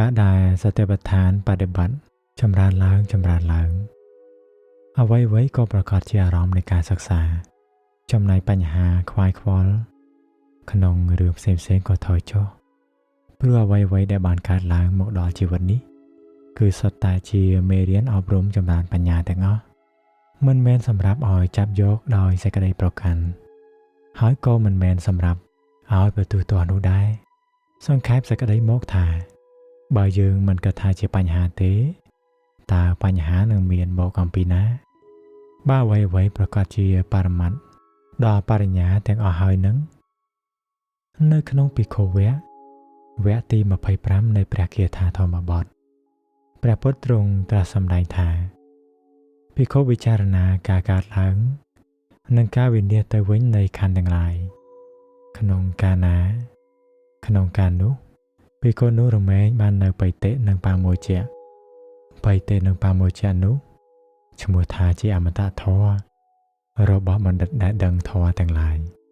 ការដែលសតិប្បដ្ឋានបដិបត្តិចម្រើនឡើងចម្រើនឡើង អ្វីៗក៏ប្រកាសជាអារម្មណ៍នៃការសិក្សា ចំណែកបញ្ហាខ្វាយខ្វល់ក្នុងរឿងផ្សេងៗក៏ថយចុះព្រោះអ្វីៗដែលបានកើតឡើងមកដល់ជីវិតនេះ គឺសុទ្ធតែជាមេរៀនអប់រំចម្រើនបញ្ញាទាំងអស់មិនមែនសម្រាប់ឲ្យចាប់យកដោយសេចក្តីប្រកាន់ហើយក៏មិនមែនសម្រាប់ឲ្យប្រទុះទាស់នោះដែរសង្ខេបសេចក្តីមកថា បើយើងមិនគិតថាជាបញ្ហាទេតើបញ្ហានឹងមានមកអំពីណា បើអ្វីៗប្រកាសជាបរមត្តដល់បរិញ្ញាទាំងអស់ហើយនឹងនៅក្នុងភិក្ខុវគ្គវគ្គទី25នៃព្រះគាថាធម្មបទព្រះពុទ្ធទ្រង់ត្រាស់សម្ដែងថាភិក្ខុពិចារណាការកើតឡើង និងការវិនាសទៅវិញនៃខណ្ឌទាំងឡាយក្នុងកាលណា ក្នុងកាលនោះភិក្ខុនោះរមែងបាននៅបៃតិនិងបាមោជៈបៃតិនិងបាមោជៈនោះឈ្មោះថាជាអមតធម៌របស់បណ្ឌិតដែលដឹងធម៌ទាំងឡាយ។